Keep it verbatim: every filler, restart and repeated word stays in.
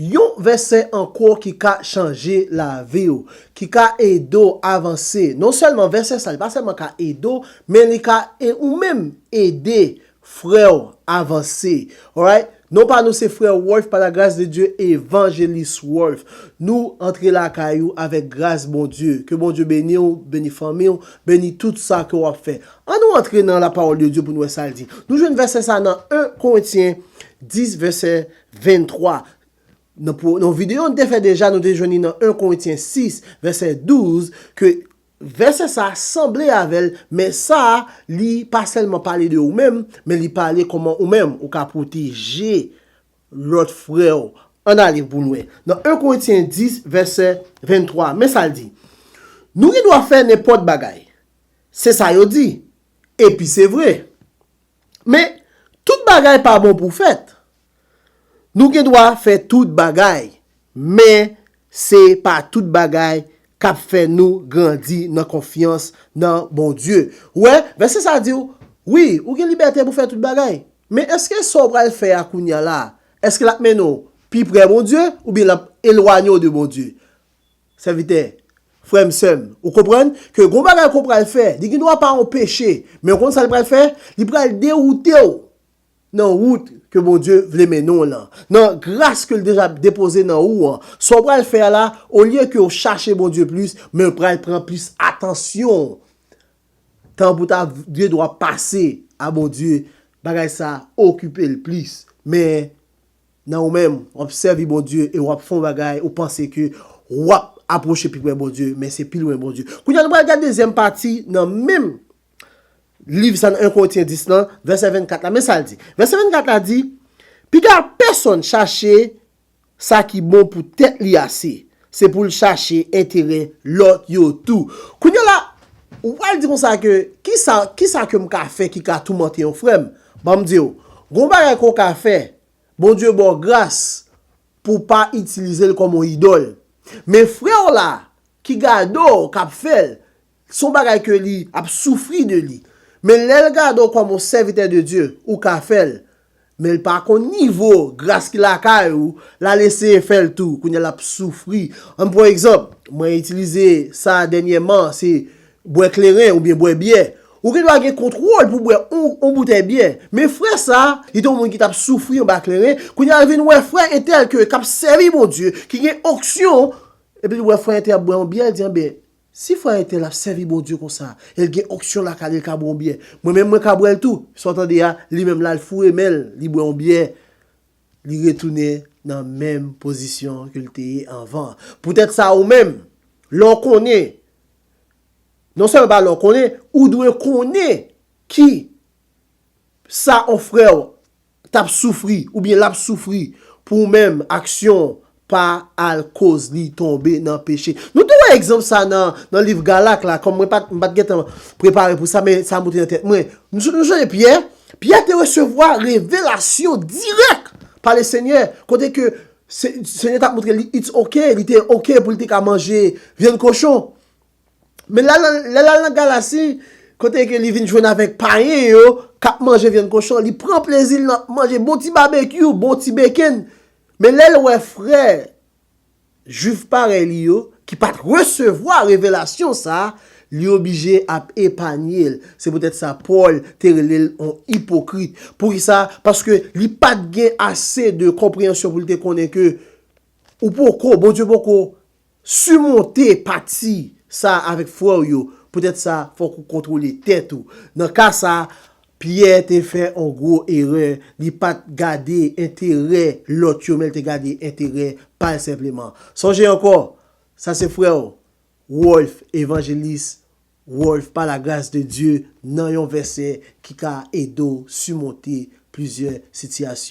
Yon vèsè ankò ki ka chanje lavi w, ki ka ede w avanse. Non sèlman vèsè sa, li pa sèlman ka ede w, men li ka e, ou menm ede frè w avanse. Alright? Non pa nou se frè Wolf, pa la grâce de Dieu, Evangelist Wolf. Nou antre lakay ou avèk gras Bondye. Ke Bondye beni w, beni fanmi w, beni tout sa ke w ap fè. An nou antre nan la parole de Dieu pou nou wè sa l di. Nou jwenn vèsè sa nan en Korentyen dis, vèsè venntwa. Nan, pou, nan videyo nou te fè deja, nou te jwenn li nan en Korentyen sis, vèsè douz, ke vèsè sa sanble avè l, men sa, li pa sèlman pale de ou menm, men li pale kòman ou menm ou ka pwoteje lòt frè w. Ann ale pou nou wè. Nan en Korentyen dis, vèsè venntwa, men sa l di. Nou gen dwa fè nenpòt bagay. Se sa yo di. Epi se vre. Men, tout bagay pa bon pou fèt. Nou gen dwa fè tout bagay, men se pa tout bagay k ap fè nou grandi nan konfyans nan Bondye. Ou wè, vèsè sa di w, wi, ou gen libète pou fè tout bagay. Men èske sa w pral fè a kounye a la, èske l ap mennen w pi pre Bondye oubyen l ap elwanye w de Bondye? Sèvitè, frè m, sè m, ou konprann ke gon bagay ke w pral fè, li gen dwa pa yon peche, men w konn sa l pral fè? Li pral dewoute w nan wout ke Bondye vle mennen w lan, nan gras ke l deja depoze nan ou an. Sa w pral fè a la, olye ke w chache Bondye plis, men w pral pran plis atansyon. Tan pou ta gen dwa pase a Bondye, bagay sa okipe l plis. Men nan ou menm, w ap sèvi Bondye e w ap fè yon bagay, ou panse ke w ap apwoche pi pre Bondye, men se pi lwen Bondye. Kounye a, nou pral gade dezyèm pati nan menm liv sa, nan en Korentyen dis lan, vèsè vennkat la. Men sa l di. Vèsè vennkat la di, piga pèsonn chache sa ki bon pou tèt li ase. Se pou l chache enterè lòt yo tou. Kounye a la, ou pral di konsa ke, kisa, kisa ke m ka fè ki ka toumante yon frè m? Ban m di w, gon bagay ke w ka fè, Bondye ba w gras pou w pa itilize l kòm yon idòl. Men frè w la, ki gade w, k ap fè l, se yon bagay ke li ap soufri de li. Men lè l gade w kòm yon sèvitè de Dye, ou ka fè l. Men l pa konn nivo gras ki lakay ou, l al eseye fè l tou. Kounye a l ap soufri. Ann pran egzanp, mwen itilize sa dènyèman, se bwè kleren oubyen bwè byè. Ou gen dwa gen kontwòl pou bwè yon, yon boutèy byè. Men frè sa, li te yon moun ki t ap soufri anba kleren. Kounye a, l vin wè frè entèl ke, k ap sèvi Bondye, ki gen onksyon, epi l wè frè entèl ap bwè yon byè, l di, anben, si frè entèl ap sèvi Bondye konsa, e l gen onksyon lakay li, l ka bwè yon byè, mwen menm, mwen ka bwè l tou. Sa w tande a, li menm la, l foure men l, li bwè yon byè, li retounen nan menm pozisyon ke l te ye anvan. Poutèt sa, ou menm, lè w konnen, non sèlman pa lè w konnen, ou dwe konnen ki sa yon frè w t ap soufri, oubyen l ap soufri, pou ou menm, aksyon w pa al koz li tonbe nan peche. Nou te wè egzanp sa nan, nan liv Galak la, kòm mwen pa t, m pa t gentan prepare pou sa, men sa monte nan tèt mwen. Nou, nou sonje Pyè? Pyè te resevwa revelasyon dirèk pa Lesenyè, kote ke Se-, Senyè t ap montre li it's ok, li te ok pou li te ka manje vyann kochon. Men lè l al nan Galasi, kote ke li vin jwenn avèk payen yo k ap manje vyann kochon, li pran plezi l nan manje bon ti babekyou, bon ti bacon. Men lè l wè frè jwif parèy li yo, ki pa t resevwa revelasyon sa a, li oblije ap epanye l. Se poutèt sa Pòl te rele l yon ipokrit. Poukisa? Paske li pa t gen ase de konpreyansyon pou l te konnen ke ou poko, Bondye poko simonte pati sa avèk frè w yo. Poutèt sa, fòk ou kontwole tèt ou. Nan ka sa, Pyè te fè yon gwo erè. Li pa t gade enterè lòt yo, men l te gade enterè pa l senpleman. Sonje ankò, sa se frè w, Wolf, Evanjelis Wolf, pa la grâce de Dieu, nan yon vèsè ki ka ede w simonte plizyè sitiyasyon.